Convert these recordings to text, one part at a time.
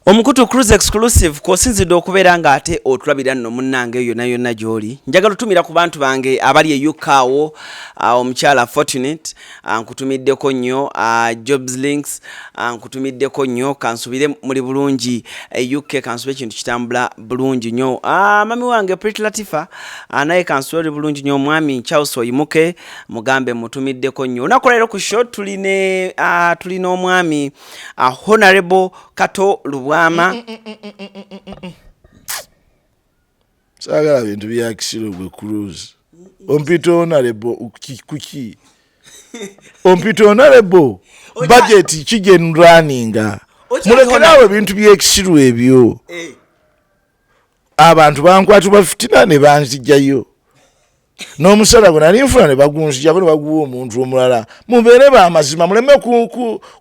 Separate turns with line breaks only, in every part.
Omukutu Cruise Exclusive kw'osinzidde okubeera ng'ate otulabira nno munnange eyo yonna yonna gy'oli. Njagala otumira ku bantu bange abali e UK awo, omukyala Fortunate nkutumiddeko nnyo, Jobs Links nkutumiddeko nnyo, kansubire muli bulungi e UK, kansubire ekintu kitambula bulungi nnyo. Mami wange Pretty Latifa naye kansubire oli bulungi nnyo, omwami Charles Oyimuke mugambe mutumiddeko nnyo. Olunaku olwaleero ku show tulina omwami Honorable Kato Lubwama.
Saagala bintu bya kisiro gwe Cruise. Ompita honorable kuki? Ompita honorable budget ki gye nraninga? Mulekeraawo ebintu by'ekisiru ebyo. Abantu bankwatibwa fitina ne banzijjayo. N'omusala gwe nali nfuna ne bagunzijjako ne baguwa omuntu omulala. Mubeere ba mazima, muleme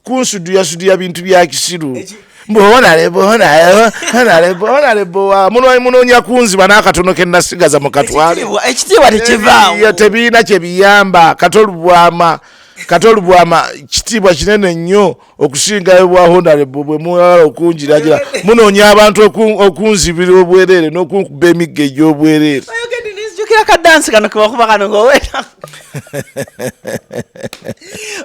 kunsuduyasuduya bintu bya kisiru. Mbu honorable, honorable, honorable, honorable wa munoonya kunziba n'akatono ke nasigaza mu katwale.
Ekitiibwa tekivaawo.
Tebirina kye biyamba. Kato Lubwama, Kato Lubwama kitiibwa kinene nnyo okusinga bwa honorable bwe mwagala okunjiragira. Munoonya abantu okunzibira obwereere n'okunkuba emiggo egy'obwereere.
Nzijukira ka dance kano ke bakuba kano ng'oweta.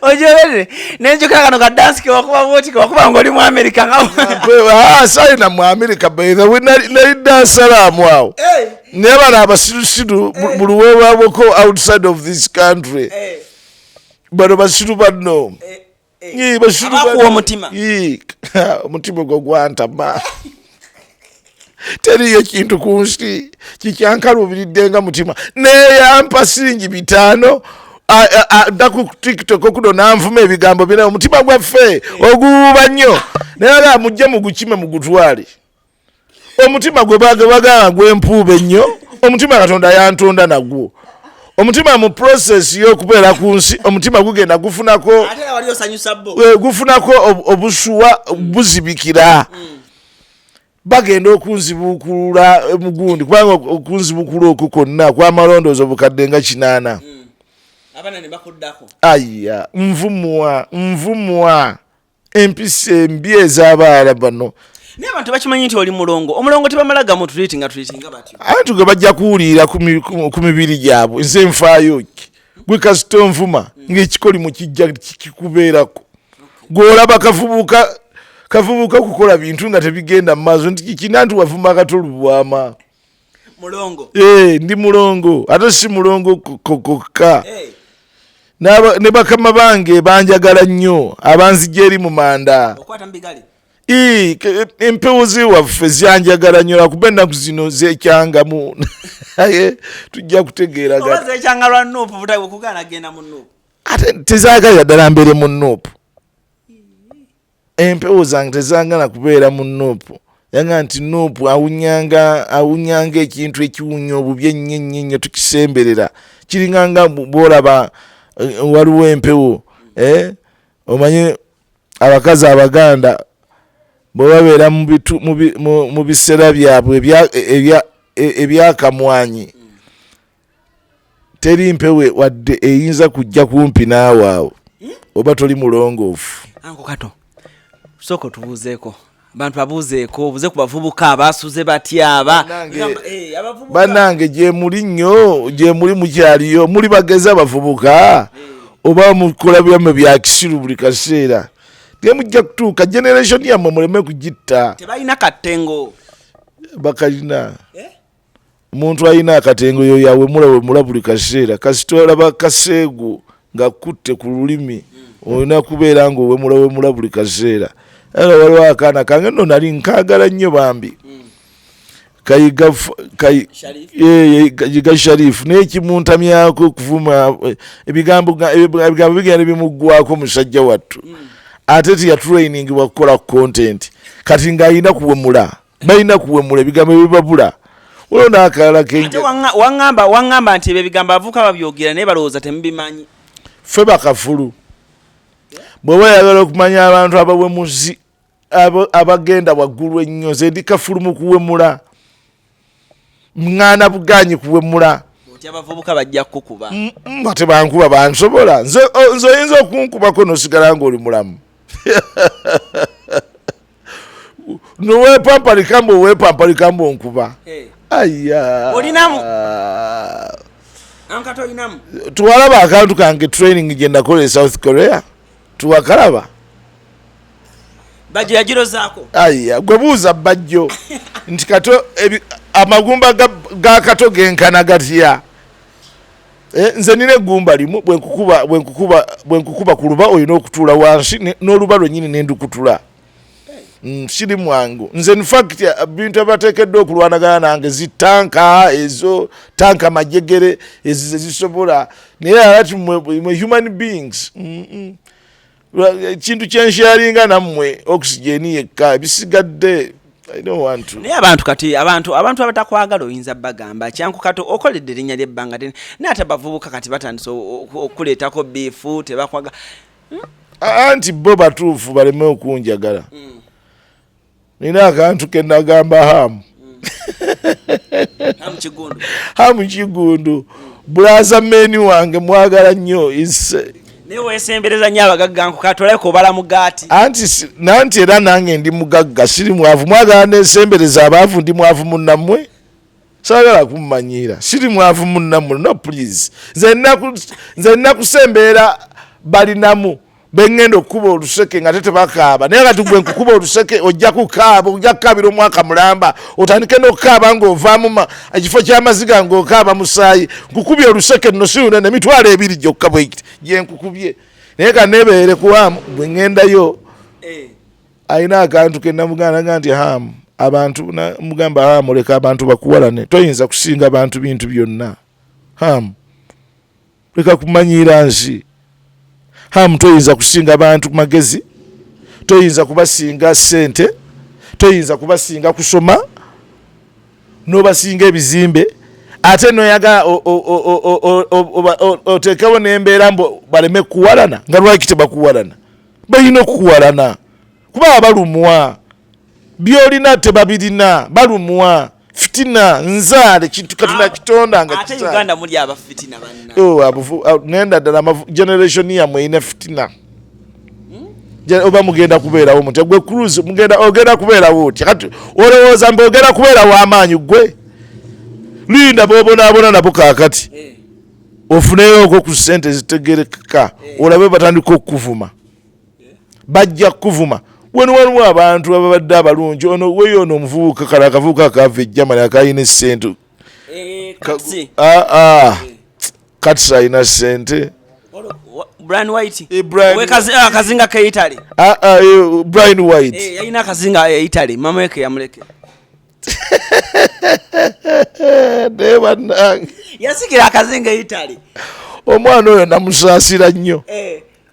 Ojogerere, nenzijukira kano ka dance ke bakuba bw'oti, ke bakuba ng'oli mu America nga
Saalina mu America, by the way, nali Dar es Salaam awo. Naye bano abasirusiru buli weewaboko outside of this country. Bano basiru banno. Basiru
Abakuwa
banno.
omutima.
Omutima ogwo gwantama. Teriyo kintu ku nsi kikyankaluubiridde nga mutima. Neyampa siringi 500, dda ku TikTok kuno n'anvuma ebigambo bina. Omutima gwaffe oguwuuba nnyo. Naye ala mujje mugukime mugutwale. Omutima gwe bagamba gw'empuuba ennyo, omutima Katonda yantonda nagwo. Omutima mu process y'okubeera ku nsi, omutima gugenda gufunako,
Ate era wali osanyusa bo.
Gufunako obusuwa buzibikira. Bagenda okunzibukulula mugundi, kubanga okunzibukulula okwo kwonna kwamalondoozo obukadde nga 8.
Abaana ne bakuddako.
Aya, nvumwa, nvumwa empisa embi ez'abaala bano.
Naye abantu bakimanyi nti oli mulongo. Omulongo tebamala gamutreat nga treatinga batyo.
Abantu ge bajja kuwulira ku mibiri gyabwe, nze nfaayo ki? Gwe kasita onvuma ng'ekikolimo kijja kikubeerako. Gw'olaba kavubuka kukola bintu nga tebigenda mu maaso nti kikina nti wavuma Kato Lubwama.
Mulongo.
Ndi mulongo, ate si mulongo kokka. Ne bakama bange banjagala nnyo, abanzijja eri mu manda.
Okwata mu bigale.
Empewo z'ewaffe zyanjagala nnyo, lwakuba ennaku zino zekyangamu. Naye tujja kutegeeragana.
Oba zekyanga lwa Nuupu, butayi okugaana genda mu Nuupu.
Ate tezaagalira ddala mbeere mu Nuupu. Empewo zange tezaagala kubeera mu Nuupu. Yagamba nti Nuupu awunyanga ekintu ekiwunya obubi ennyo ennyo ennyo, tukisemberera. Kiringa nga bw'olaba waliwo empewo, omanyi abakazi Abaganda bwe babeera mu biseera byabwe ebyakamwanyi, teri mpewo wadde eyinza kujja kumpi naawe awo, oba toli mulongoofu.
Anko Kato, sooka otubuuzeeko. Abantu babuuzeeko, obuuze ku bavubuka abasuze batya aba. Gamba, abavubuka.
Bannange gye muli nnyo, gye muli mukyaliyo, muli bagezi abavubuka, oba mukola byammwe bya kisiru buli kaseera. Naye mujja kutuuka generation yammwe muleme kugitta.
Tebalina katengo.
Bakalina. Omuntu alina akatengo yoyo awemula wemula buli kaseera. Kasita olaba kaseegu nga kutte ku lulimi, olina kubeera ng'owemula wemula buli kaseera. Era waliwo akaana kange nno nali nkaagala nnyo bambi. Kayiga
Sharif?
Kayiga Sharif, naye kimuntamyako okuvuma, ebigambo bigenda bimuggwako musajja wattu. Ate teyatrainingibwa kukola content. Kati ng'alina kuwemula. Balina kuwemula ebigambo ebibabula. Waliwo n'akalala kenja.
Ate waŋŋamba nti ebyo ebigambo abavubuka babyogera naye balowooza temubimanyi.
Ffe bakafulu. Bw'oba oyagala okumanya abantu abawemuzi abagenda waggulu ennyo, nze ndi kafulu mu kuwemula. Ŋŋaana bugaanyi kuwemula.
Otya abavubuka bajja kukukuba?
Ate bankuba bansobola. Nze oyinza okunkubako n'osigala ng'oli mulamu. Nowepampalika mbu owepampalika mbu onkuba. Aya.
Olinamu? Uncle Kato olinamu?
Tuwalaba akantu kange, training gye nakola e South Korea, tuwakalaba?
Bajjo yagirozaako.
Aya, gwe buuza Bajjo nti Kato amagumba ga Kato genkana gatya? Nze nina eggumba limu, bwe nkukuba ku luba olina okutuula wansi n'oluba lwennyini nendukutula. Siri mwangu nze. In fact, bintu abateekeddwa okulwanagana nange zitanka, ezo tanka majegere ezo zezisobola, naye alati mwe human beings, Ekintu kyensharinga nammwe oxygen yekka, ebisigadde I don't want to.
Naye abantu kati abantu abatakwagala oyinza bagamba kyanku Kato okoledde erinnya ly'ebbanga ddene, naye ate abavubuka kati batandise okuleetako beef, tebakwaga.
Anti bo batuufu, baleme okunjagala. Nina akantu ke nagamba Hamu.
Hamu Kigundu.
Hamu Kigundu, brother man wange, mwagala nnyo.
Naye weesembereza nnyo abagagga nku Kato, olabika obala mugaati.
Anti nanti era nange ndi mugagga, siri mwavu. Mwagala nesembereza abaavu? Ndi mwavu munnammwe? Saagala kummanyiira, siri mwavu munnammwe. No, please, nze nnakusembeera balinamu beŋŋenda okukuba oluseke nga te tebakaaba, naye kati gwe nkukuba oluseke ojja kukaaba, ojja kukaabira omwaka mulamba, otandike n'okukaaba ng'ovaamu ekifo ky'amaziga ng'okaaba musaayi. Nkukubye oluseke nno si lunene, 20,000 gyokka bwekiti gye nkukubye, naye kaneebeere kuwaamu bwe ŋŋendayo. Alina akantu ke namuganda nga nti Hamu, abantu mugamba Hamu, leka abantu bakuwalane, toyinza kusinga bantu bintu byonna. Hamu, leka kumanyiira nsi. Hamu, toyinza kusinga bantu magezi, toyinza kubasinga ssente, toyinza kubasinga kusoma, n'obasinga ebizimbe, ate noyagala oteekewo n'embeera mbu baleme kuwalana. Nga lwaki tebakuwalana? Balina okukuwalana kuba balumwa byolina tebabirina, balumwa fitina nzaale, kintu Katonda kitonda nga
Ate Uganda muli abafitina banna.
Oh, ngenda ddala generation yammwe erina fitina. Oba mugenda kubeerawo mutya? Gwe Cruise, mugenda ogenda kubeerawo otya? Kati olowooza mbu ogenda kubeerawo amaanyi? Gwe linda boobonaabona nabo kaakati, ofuneyooko ku ssente zitegerekeka, olabe batandika okukuvuma. Bajja kukuvuma. Wano waliwo abantu ababadde abalungi, ono weyo, ono omuvubuka kale, akavubuka akaava ejjamani akalina essente.
Katsi.
Ah, ah. Kati alina ssente.
Brian White.
Brian-
Akazinga ke Italy.
Ah, ah, Brian White.
Yalina akazinga e Italy, mama weke yamuleke.
Naye bannange,
Yasikira akazinga e Italy.
Omwana oyo namusaasira nnyo.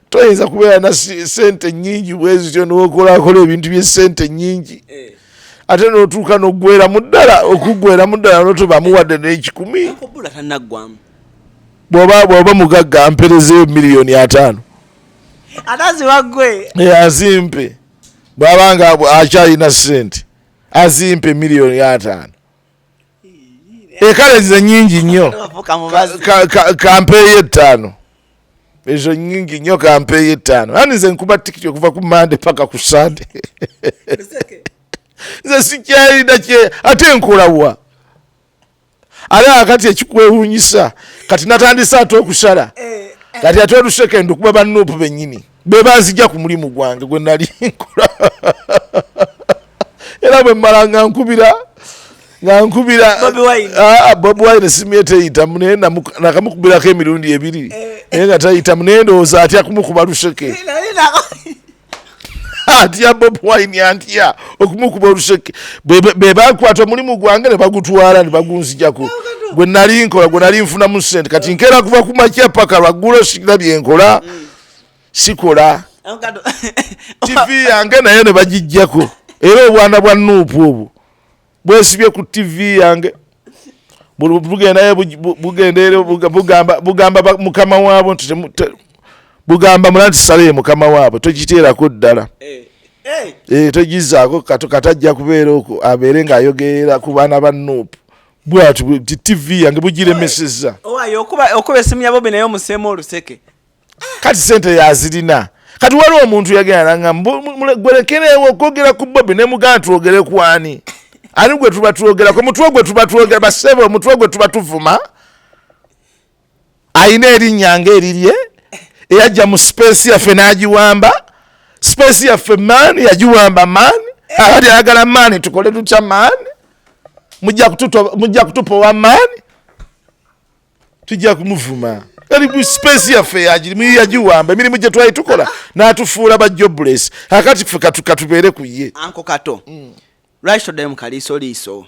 Toyinza kubeera na sente nnyingi bwe zityo niwokolakola ebintu byesente nnyingi, ate n'otuuka n'oggweramu ddala, okuggweramu ddala notobamuwadde n'ekikumi.
Uncle Bula tanaggwamu.
Bw'oba mugagga, mperezeyo 50 million.
Ataziwa gwe.
Azimpe, bw'aba nga akyalina sente azimpe 50 million. Ekale ze nyingi nnyo.
Wafuuka mubazi.
Kampeeyo 5, ezo nyingi nnyo, kampeeyo 5. Ani nze nkuba tikiti okuva ku Mande paka ku Sande. Nze sikyalina kye ate nkolawa. Ate akati ekikwewuunyisa, kati natandise ate okusala, kati ate oluseke ndukuba ba NUP bennyini be banzija ku mulimu gwange gwe nali nkola, era bwe mmala nga nkubira
Bobi Wine.
Ah, Bobi Wine simu ye teyitamu, naye nakamukubirako emirundi ebiri naye nga tayitamu, naye ndowooza atya kumukuba luseke. Atya Bobi Wine, antya okumukuba oluseke. Be bakwata omulimu gwange ne bagutwala ne bagunzijako gwe nali nkola, gwe nali nfunamu sente. Kati nkeera kuva ku makya paka lwaggulo, sirina byenkola, sikola. TV yange naye ne bagijjako, era obwana bwa NUP obwo bwesibye ku TV yange. Bugendayo bugenda era bugamba mukama waabwe nti bugamba mula nti sale ye mukama waabwe togiteerako ddala. Togizaako kato katajja kubeera okwo abeere ng'ayogerera ku baana ba NUP bwati ti TV yange bugiremesezza.
Owaye okuba esimu ya Bobi naye omuseemu oluseke.
Kati sente yazirina. Kati waliwo omuntu yagenda nangamba gwerekerewo okwogera ku Bobi, ne mugamba twogere ku ani? Ani gwe tuba twogerako? Omutwe gwe tuba twogera, basebe, omutwe gwe tuba tuvuma ayina erinnya ng'erirye, eyajja mu space yaffe n'agiwamba. Space yaffe maani yagiwamba maani. Akati ayagala maani, tukole tutya maani? Mujja kutupowa maani, tujja kumuvuma. Kati space yaffe yagirimu, yagiwamba, emirimu gye twali tukola n'atufuula ba jobless. Akati ffe katubeere ku ye.
Uncle Kato, lwaki toddayo mu Kaliisoliiso?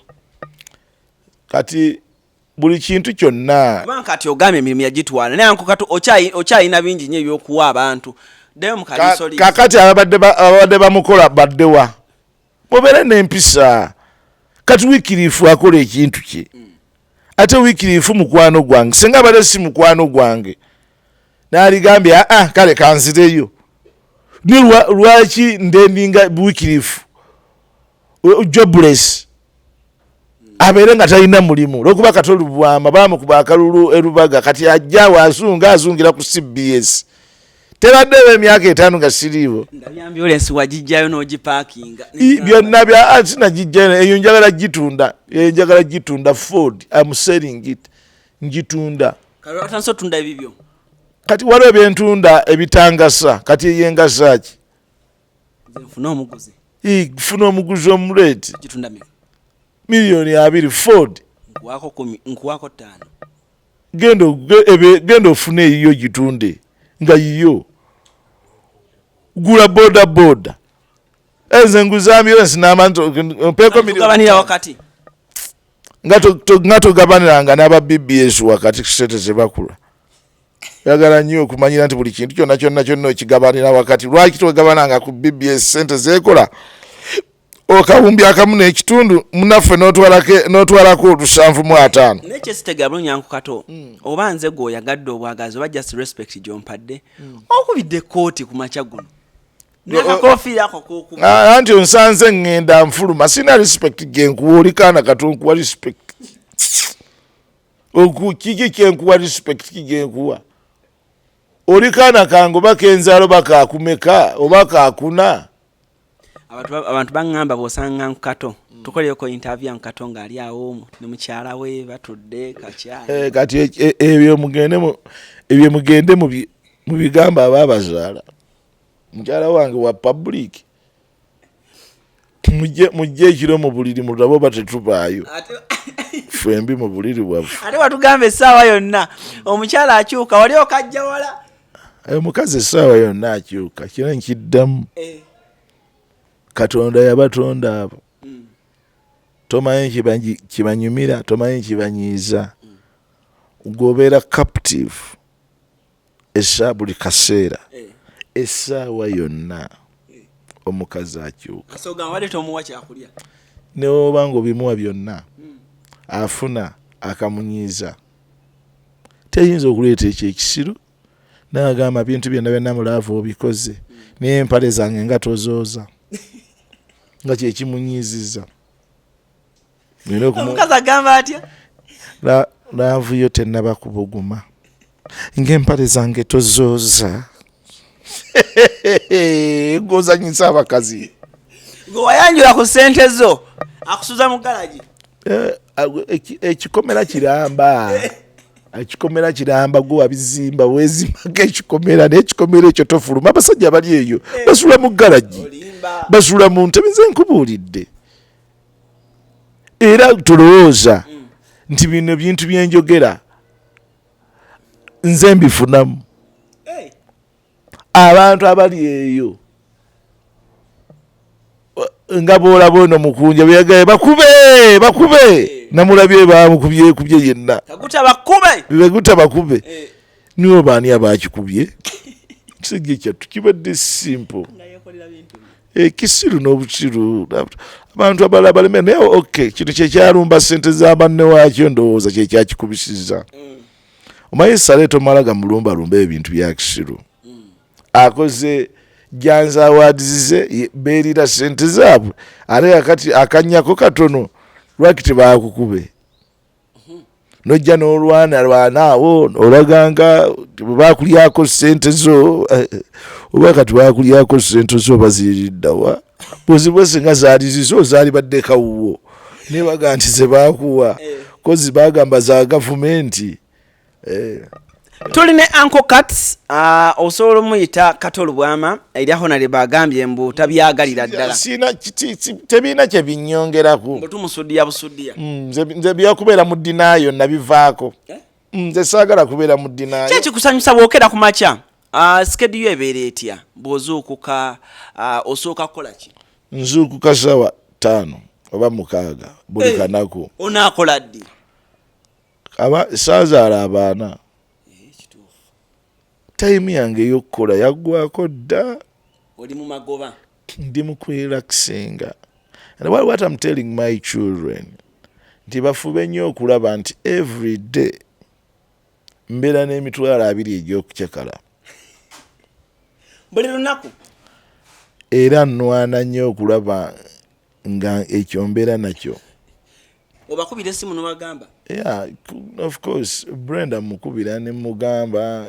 Kati buli kintu kyonna
Kubanga kati ogambye emirimu yagitwala, naye Uncle Kato okyalina bingi nnyo ebyokuwa abantu. Ddayo mu Kaliisoliiso.
Kakati ababadde bamukola baddewa? Mubeere n'empisa. Kati Wycliffe akola ekintu kye, ate Wycliffe mukwano gwange. Singa abadde si mukwano gwange, naligambye, aa, kale kanzireyo. Ni lwaki ndendinga Wycliffe jobless, abeere nga talina mulimu? Lwokuba Kato Lubwama bamukuba akalulu erubaga, kati ajjawo azunga azungira ku CBS. Tebaddewo emyaka 5 nga siriiwo.
Ndabye ambulance wagijjayo n'ogipaakinga.
Byonna bya sinagijjayo. Eyo njagala gitunda, eyo njagala gitunda. Ford, am selling it, ngitunda.
Kale otandise otunda ebibyo?
Kati waliwo byentunda ebitangasa. Kati eyengasa ki?
Nze nfune omuguzi.
Funa omuguzi omuleeti.
Gitunda meka?
Miliyoni 20 Ford.
Nkuwaako 10, nkuwaako 5.
Genda ofune eyiyo, gitunde nga yiyo. Gula boda boda. Enze nguza ambulance n'amantu mpeeko miliyoni
Tugabanira wakati.
Nga togabaniranga n'aba BBS wakati sente zebakula. Yagala nnyo okumanyira nti buli kintu kyonna kyonna kyonna okigabanira wakati. Lwaki togabananga ku BBS sente zekola okawumbi akamu n'ekitundu, munaffe n'otwalako 750?
Naye kyesitegera bulungi, Uncle Kato, oba nze gwe oyagadde obwagazi oba just respect gyompadde, okubidde ekkooti ku makya guno nakakofiira ako kokuba.
Ah, anti onsanze ŋŋenda nfuluma, sina respect gyenkuwa. Oli kaana kato, nkuwa respect? Kiki kyenkuwa? Respect ki gyenkuwa? Oli kaana kange, oba kenzaala, oba kakumeka, oba kakuna.
Abantu baŋŋamba bw'osanga Uncle Kato, tukolereko interview Uncle Kato ng'ali awo ne mukyala we batudde kakyayi.
Kati ebyo mugende mu bigambo abaabazaala. Mukyala wange wa public. Mujje ekiro mu buliri mulabe oba tetubaayo ffembi mu buliri bwaffe.
Ate watugamba essaawa yonna omukyala akyuka, wali okajja wala.
Omukazi essaawa yonna akyuka, kino nkiddamu. Katonda yabatonda abo, tomanyi kibanyumira, tomanyi kibanyiiza. Gwobeera captive esa buli kaseera. Essaawa yonna omukazi akyuka.
Kasogamba wadde tomuwa kyakulya.
Newoba nga obimuwa byonna, afuna akamunyiiza. Teyinza okuleeta ekyo ekisiru nagamba bintu byonna byonna mu love obikoze, naye empale zange nga tozooza, nga kyekimunyiiziza.
Omukazi agamba atya?
Love yo tenaba kubuguma ng'empale zange tozooza. Gozanyisa abakazi.
Gwe wayanjula ku ssente zo, akusuza mu galagi.
Ekikomera kiramba, ekikomera kiramba. Gwe wabizimba, wezimbako ekikomera, naye ekikomera ekyo tofuluma. Abasajja bali eyo basula mu galagi, basula mu ntebe. Nze nkubuulidde, era tulowooza nti bino bintu byenjogera nze mbifunamu. Abantu abali eyo nga boolaba ono mukunja bweyagaye bakube bakube, namulabye bamukubyekubye yenna.
Kaguta bakube.
Beguta bakube. Niwo baani abakikubye? Kisajja kyattu kibadde simple, ekisiru n'obukiru. Abantu abalala baleme, naye ok, kino kyekyalumba sente za banne waakyo, ndowooza kyekyakikubisiza. Omanyi sale tomala gamulumbalumba ebintu bya kisiru. Akoze Janzi Awards ze, beerira sente zaabwe, ate kakati akanyako katono, lwaki tebakukube? Nojja n'olwana lwana awo olaganga bwe bakulyako sente zo. Oba kati bakulyako sente zo oba ziririddawa? Buzibwe singa zaali zizo, zaali badde kawuwo, naye baga nti ze baakuwa kozi bagamba za gavumenti.
Tuli ne Uncle Kats, osobola omuyita Kato Lubwama, erya Honare bagambye mbu tabyagalira ddala.
Sina tebirina kye binyongerako.
Mbu tumusudiya busudiya.
Nze byakubeera mu denial nabivaako.
Eh?
Nze saagala kubeera mu denial.
Ki ekikusanyusa bwokera ku makya? Schedule yo ebeera etya bw'ozuukuka? Osooka kukola ki?
Nzuukuka sawa 5 oba 6 buli kanaku.
Onaakola ddi?
Aba saazaala abaana. Time yange ey'okukola yaggwako dda.
Oli mu magoba.
Ndi mu kurelaxinga. And what I'm telling my children nti bafube nnyo okulaba nti every day mbeera n'20,000 egy'okucakala.
Buli lunaku.
Era nnwana nnyo okulaba nga ekyo mbeera nakyo.
Obakubira essimu n'obagamba?
Yeah, of course. Brenda mukubira ne mugamba,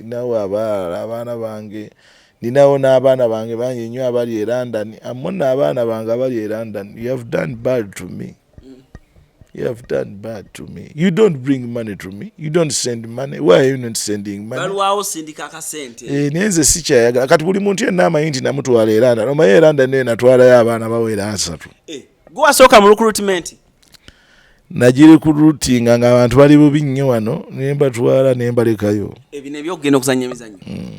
nawe abalala abaana bange ninawo, n'abaana bange bangi nnyo abali e London. Amonna abaana bange abali e London, you have done bad to me. You have done bad to me. You don't bring money to me. You don't send money. Why are you not sending money?
Balwawo sindika akasente.
Naye nze sikyayagala. Kati buli muntu yenna amanyi nti namutwala e London. Omanyi e London naye natwalayo abaana bawera 30.
Gwe wasooka mu recruitment?
Nagirecruitinga ng'abantu bali bubi nnyo wano, ne mbatwala ne mbalekayo.
Ebino ebyokugenda okuzannya emizannyo,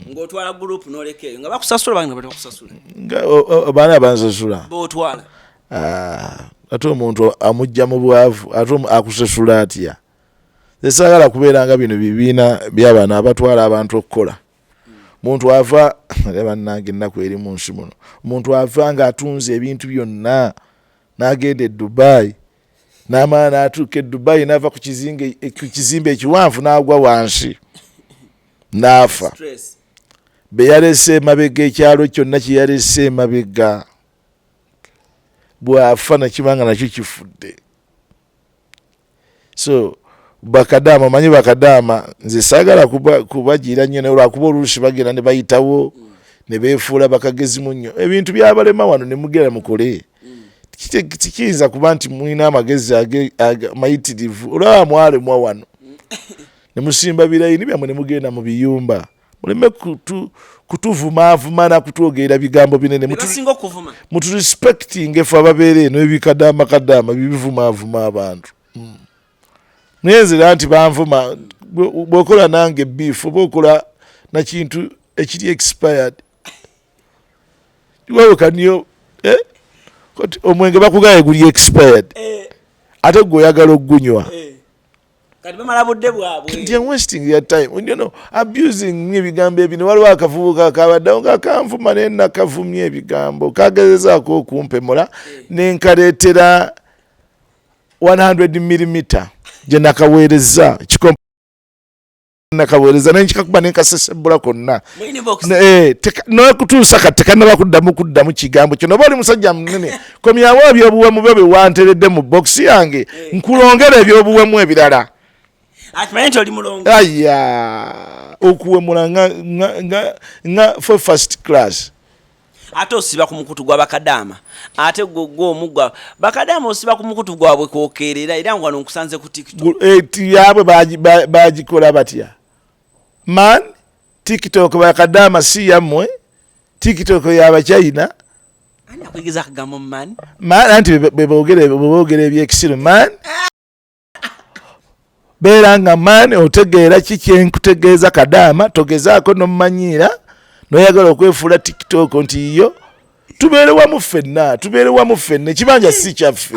ng'otwala group n'oleka eyo nga bakusasula, bange batakusasula?
Nga baana bansasula.
B'otwala.
Ah, ate omuntu amujja mu bwavu, ate akusasula atya? Nze saagala kubeera nga bino bibiina by'abano abatwala abantu okukola. Muntu ava, bannange, ennaku eri mu nsi muno. Omuntu ava ng'atunze ebintu byonna n'agenda e Dubai, n'amala n'atuuka e Dubai, n'ava ku kizimbe ekiwanvu n'agwa wansi n'afa.
Stress.
Be yalese emabega, ekyalo kyonna kye yalese emabega, bw'afa nakibanga nakyo kifudde. So bakadaama, omanyi bakadaama, nze saagala kubagira nnyo, naye olwakuba oluusi bagenda ne bayitawo ne beefuula bakagezi mu nnyo, ebintu byabalema wano ne mugenda mukole. Tikiyinza kuba nti mulina amagezi mayitirivu, olaba mwalemwa wano ne musimba birayini byammwe ne mugenda mu biyumba, muleme kutuvumaavuma na kutwogerera bigambo binene.
Bebasinga okuvuma.
Muturespecting efe ababeera eno. Ebikadaama kadaama bibivumaavuma abantu. Naye nze era nti banvuma, bw'okola nange beef oba okola nakintu ekiri expired. Wewe kaniyo, eh? Kati omwenge bakugaye guli expired, ate gwe oyagala ogunywa.
Kati bamala budde bwabwe.
They're wasting their time, abusing ebigambo ebino. Waliwo akavubuka kabaddewo nga kanvuma, naye nakavumya ebigambo, kagezezaako okumpemula, nenkaleetera 100 mm gye nakaweereza kikompo, nakaweereza nenkikakuba nenkasesebula konna.
Mu inbox.
N'okutuusa kati tekanaba kuddamu kigambo kyo. Noba oli musajja munene, komyawo ebyobuwemu byo bye wanteredde mu bokisi yange, nkulongera ebyobuwemu ebirala.
Akimanyi nti oli mulongo.
Aya, okuwemula nga for first class.
Ate osiba ku mukutu gwa bakadaama, ate gwe omugwa bakadaama osiba ku mukutu gwabwe kwokeerera, era nga wano nkusanze ku TikTok.
Yaabwe bagikola batya? Man, TikTok bakadaama si yammwe, TikTok yabachina.
Ani akuyigiriza akagambo man?
Man, anti bwe boogera ebyekisiru. Man, beera nga man otegeera ki kyenkutegeeza. Kadaama togezaako nomumanyiira noyagala okwefuula TikTok nti yo tubeere wamu ffenna, tubeere wamu ffenna. Ekibanja si kyaffe,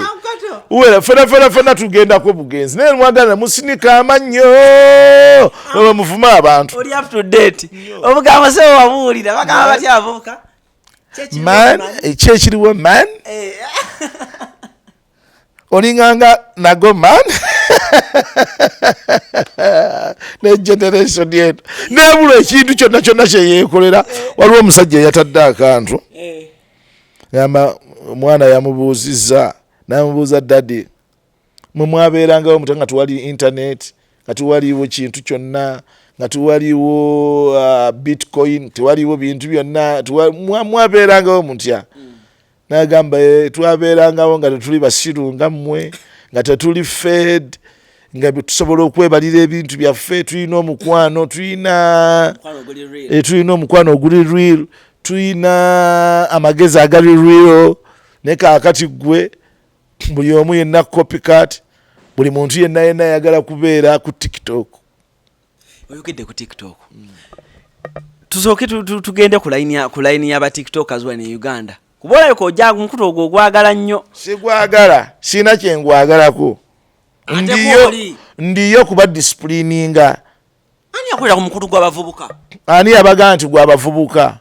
wera fena fena fena tugendako bugenzi, naye mwagala musinika amannyo oba muvume abantu.
Oli up to date, obugambo se wabuwulira bagamba batya abavubuka?
Man, ekyekiriwo man. Olinganga nago man ne generation eno nebula ekintu kyonna kyonna kyeyekolera. Waliwo omusajja eyatadde akantu, gamba omwana yamubuuzizza, namubuuza, "Daddy, mwe mwabeerangawo mutya nga tewali internet, nga tewaliwo kintu kyonna, Nga tewaliwo bitcoin, tewaliwo bintu byonna, mwabeerangawo mutya? Nagamba, "Eh, twabeerangawo nga tetuli basiru nga mmwe, nga tetuli fed, nga tusobola okwebalira ebintu byaffe, tulina omukwano, tulina
Mukwano guli real.
Eh, tulina omukwano oguli real, tulina amagezi agali real. Naye kaakati gwe buli omu yenna copycat, buli muntu yenna yenna ayagala kubeera ku TikTok."
Oyogedde ku TikTok, tusooke tugende ku layini y'aba TikTokers wano e Uganda, kuba olabika ojja mukutu ogwo ogwagala nnyo.
Sigwagala, sirina kyengwagalako.
Ate
Ndiyo
kwoli.
Ndiyo kuba disciplininga.
Ani akolera ku mukutu gw'abavubuka?
Ani yabagaa nti gwabavubuka?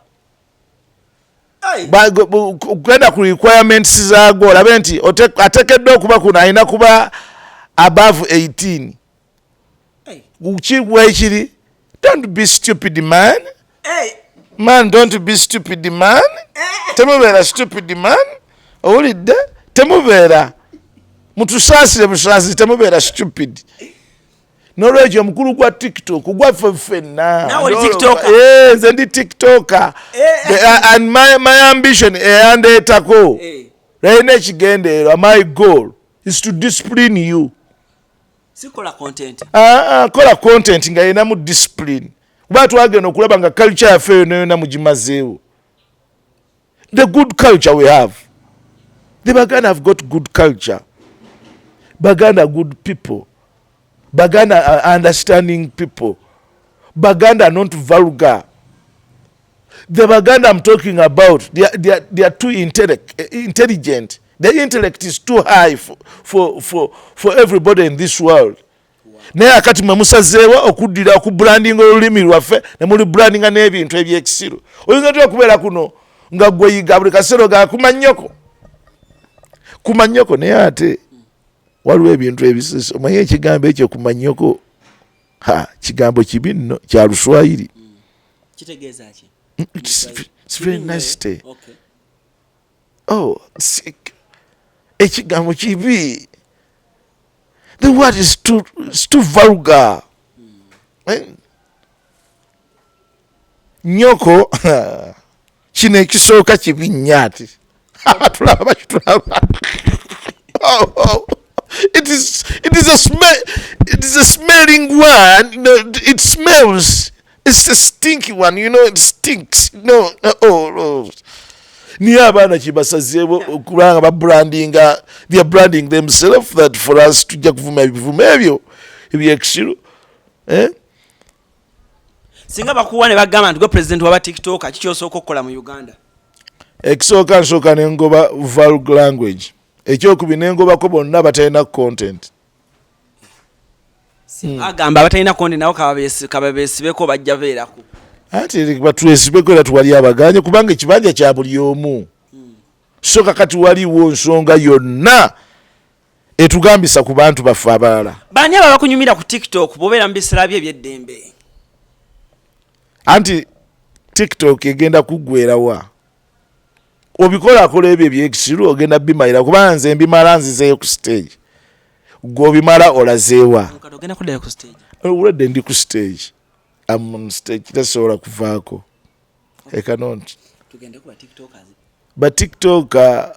Genda ku requirements zaagwo olabe nti ateekeddwa okuba kuno alina kuba above 18.
Hey.
Kiwekiri, don't be stupid, man.
Hey.
Man, don't be stupid, man. Temubeera stupid, man. Owulidde? Temubeera, mutusaasire busaasi, temubeera stupid. Nolwekyo omukulu gwa TikTok gwaffe ffenna.
Naawe oli TikToker?
Eh, nze ndi TikToker. And my ambition eyandeetako erina ekigendererwa. My goal is to discipline you.
Sikola content.
Ah, ah, kola content nga yenamu discipline, kuba twagenda okulaba nga culture yaffe yona yona mugimazeewo, the good culture we have. The Baganda have got good culture. Baganda are good people. Baganda are understanding people. Baganda are not vulgar. The Baganda I'm talking about, they are too intelligent. The intellect is too high for everybody in this world. Naye akati mwe musazeewo okuddira okubrandinga olulimi lwaffe ne muli brandinga n'ebintu ebyekisiru. Oyinza otya okubeera kuno nga gweyiga buli kaseera ga kumanyoko, kumanyoko? Naye ate waliwo ebintu ebisese. Omanye ekigambo ekyo kumanyoko? Ha, kigambo kibi nno, kya Luswayiri.
Kitegeeza ki?
It's very nasty.
Okay.
Oh, sick. Ekigambo kibi. The word is too vulgar. Eh? Nyoko kino ekisooka kibi nnyo, ati tulaba bakitulaba. Oh. It is a smell, it is a smelling one. It smells. It's a stinky one. It stinks. No, oh. Niye abaana kibasazeewo okubanga babrandinga, they are branding themselves that for us tujja kuvuma ebivumo ebyo ebyekisiru, eh?
Singa bakuwa ne bagamba nti gwe president waba TikTok, kikyosooka okukola mu Uganda?
Ekisooka, nsooka nengoba vulgar language. Ekyokubiri, nengobako bonna batalina content.
Agamba abatalina content nabo kababeesibeko, bajja beerako.
Ati batwesibeko, era tuwali abaganye, kubanga ekibanja kya buli omu. So kakati waliwo nsonga yonna etugambisa ku bantu baffe abalala.
Baani abo abakunyumira ku TikTok bwobeera mu biseera bye ebyeddembe?
Anti TikTok egenda kuggwerawa. Obikolakola ebyo ebyekisiru ogenda bimalira, kubanga nze mbimala nzizeeyo ku stage. Gwe obimala olazeewa?
Kati ogenda kuddayo ku stage?
Olwedde ndi ku stage. I'm on stage, tasobola kuvaako. I cannot.
Tugende ku ba TikTokers.
Ba TikToker,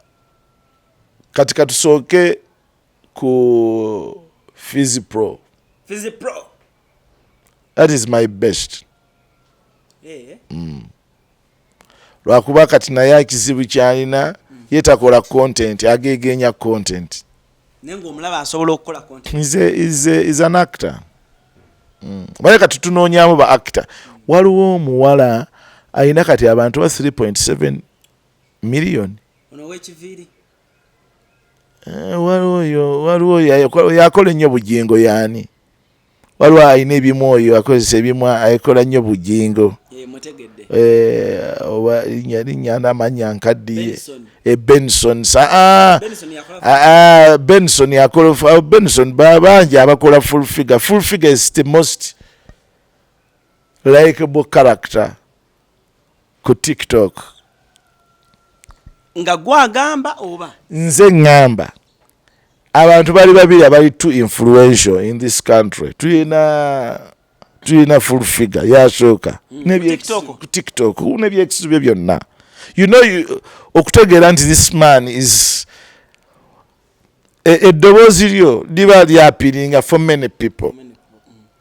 kati katusooke ku Fizzy Pro.
Fizzy Pro.
That is my best.
Eh.
Lwakuba kati naye ekizibu kyalina, ye takola content, agegenya content.
Naye ng'omulaba asobola okukola content.
Is an actor. Naye kati tunoonyamu ba actor. Waliwo omuwala alina kati abantu ba 3.7 million.
Ono ow'ekiviiri?
Eh, waliwo oyo yakola ennyo Bujingo. Yaani waliwo alina ebimu, oyo akozesa ebimu, akola nnyo Bujingo.
Eh, mutegedde.
Eh, oba linnya n'amannya nkaddiye.
Benson.
Eh, Benson sa, ah,
Benson yakola.
Ah, ah, Benson yakola, oh, Benson bangi abakola. Full Figure, Full Figure is the most likable character ku TikTok.
Nga gwagamba oba?
Nze ŋŋamba abantu bali babiri abali too influential in this country. Tulina Tulina Full Figure yasooka.
TikTok.
Ku TikTok nebyekisizu bye byonna, okutegeera nti this man is eddoboozi lyo liba lyapiringa for many people.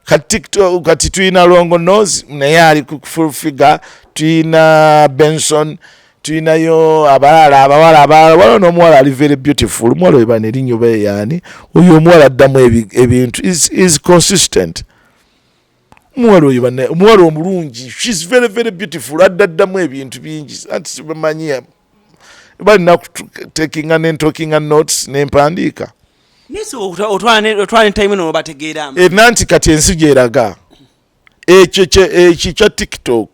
Kati TikTok, kati tulina Longo Nose, naye ali ku Full Figure, tulina Benson, tulinayo abalala, abawala abalala. Waliwo n'omuwala ali very beautiful, omuwala oyo bana erinnya oba yaani oyo omuwala addamu ebintu, is consistent. Omuwala oyo bana, omuwala omulungi, she's very very beautiful, adda addamu ebintu bingi. Anti bamanyi balina takinga nentokinga notes nempandiika.
Naye si otwala ne time nobategeeramu?
Nanti kati ensi gyeraga ekyo ekyo kya TikTok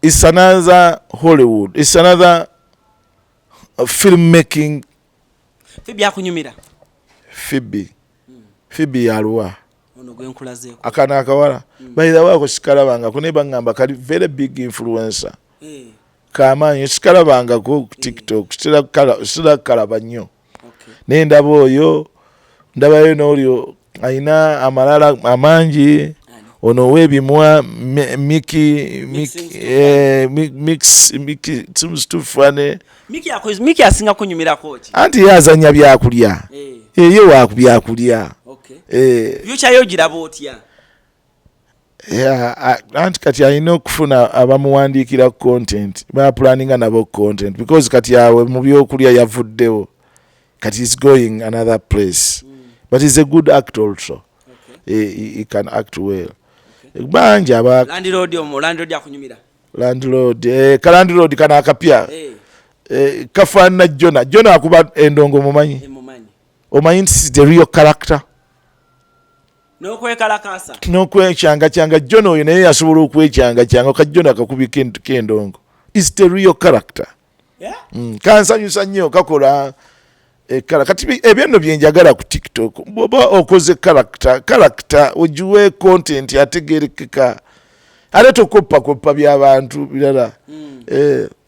is another Hollywood, is another film making.
Fe byakunyumira?
Fibi, Fibi yaluwa?
Ono gwenkulazeeko.
Akana akawala bayirawaako sikalabangako, naye baŋŋamba kali very big influencer. Kamaanyi, sikalabangako ku TikTok, sitera kukalaba nnyo. Naye ndaba oyo, ndabayo n'olyo ayina amalala amangi.
Ani?
Ono ow'ebimwa, Miki.
Mix seems too
Mix, Miki seems too funny.
Miki asinga kunyumirako ki?
Anti ye azanya byakulya. Ye waku byakulya.
Future yo giraba otya?
Yeah, anti kati alina okufuna abamuwandiikira content, bapulaninga nabo content, because kati awe mu byokulya yavuddewo, kati is going another place, but he's a good actor also. He can act well. Bangi aba
Landlord, omu landlord akunyumira?
Landlord, kalandlord kano akapya. Kafaanana Jona. Jona akuba endongo, mumanyi?
Emumanyi.
Omanyi nti the real character
N'okwekalakasa.
N'okwekyangakyanga. Jona oyo naye yasobola okwekyanga ka Jona akakubi k'endongo is the real character. Kansanyusa nnyo, kakola ekala. Kati ebyo nno byenjagala ku TikTok. Bw'oba okoze character, character ogiwe content ategerekeka, ate tokoppakoppa by'abantu birala.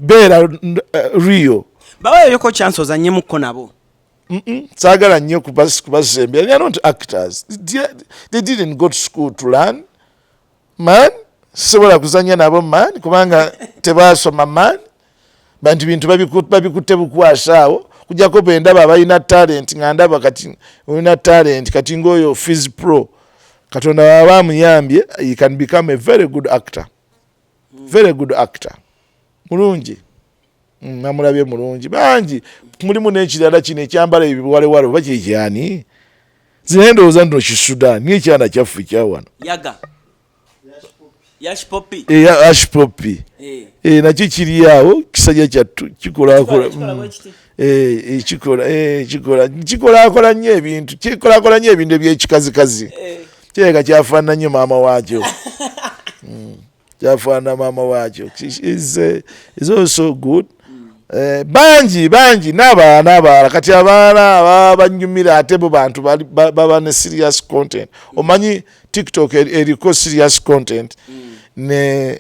Beera real.
Baweeyoko chance ozanyemukko nabo?
Saagala nnyo kubasembera. They are not actors. They didn't go to school to learn, man. Sisobola kuzanya nabo, man, kubanga tebasoma, man. Bantu bintu babikutte bukwasa awo, kujjako bwe ndaba abalina talent, nga ndaba kati olina talent, kati ngaoyo Fizz Pro, Katonda waba amuyambye, he can become a very good actor, very good actor, mulungi. Namulabye mulungi. Bangi mulimu. N'ekirala kino ekyambala ebiwalewale oba kyekyani, zinaye ndowooza nno Kisudan, niye ekyana kyaffe kyawano.
Yaga Yashipopi.
Ashipopi. Nakyo kiri awo, kisajja kyattu kikolakola.
Kikola bwe kiti.
Kikola kikola kikolakola nnyo ebintu, kikolakola nnyo ebintu ebyekikazikazi. Kirabika kyafaanana nnyo maama waakyo. Kyafaanana maama waakyo. Is also good. Bangi bangi n'abalala n'abalala. Kati abalala ababa banyumira, ate bo bantu baba ne serious content. Omanyi TikTok eriko serious content ne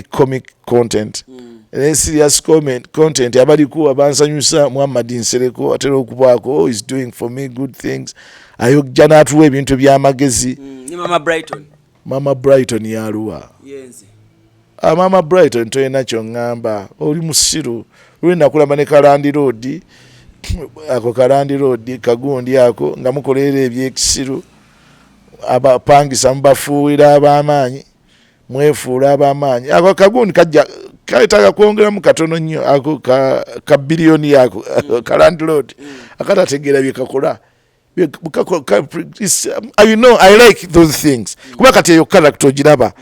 comic content. Ne serious content abaliko abansanyusa, Muhammad Nsereko atera okubaako. Oh, is doing for me good things, ayojja n'atuwa ebintu ebyamagezi.
Ne Mama Brighton.
Mama Brighton yaluwa?
Yenze.
Ah, Mama Brighton tolina kyoŋŋamba, oli musiru. Luli nakulaba ne kalandlord ako, kalandlord kagundi ako, nga mukolera ebyekisiru, abapangisa mubafuuwira ab'amaanyi, mwefuula ab'amaanyi. Ako kagundi kajja kaetaaga kwongeramu katono nnyo. Ako ka biliyoni ako kalandlord akatategeera bye kakola. I like those things, kuba kati eyo character ogiraba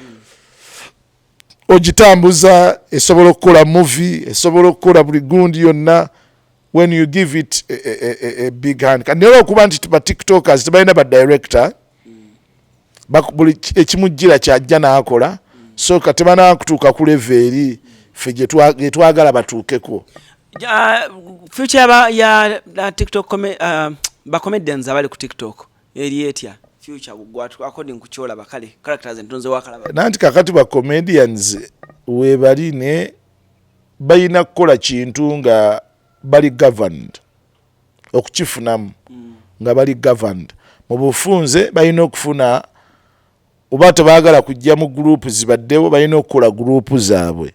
ogitambuza, esobola okukola movie, esobola okukola buli gundi yonna when you give it a big hand. Kati naye olwokuba nti ba TikTokers tebalina ba director, buli ekimujjira kyajja n'akola, so kati tebanakutuuka ku level eri ffe gye twagala batuukeko.
Future ya TikTok ba comedians abali ku TikTok eri etya future according ku kyolaba? Kale characters entonze wakalaba.
Nanti kakati ba comedians webali ne balina kukola kintu nga bali governed okukifunamu, nga bali governed mu bufunze, balina okufuna Oba tebaagala kujja mu gurupu zibaddewo, balina okukola gurupu zaabwe.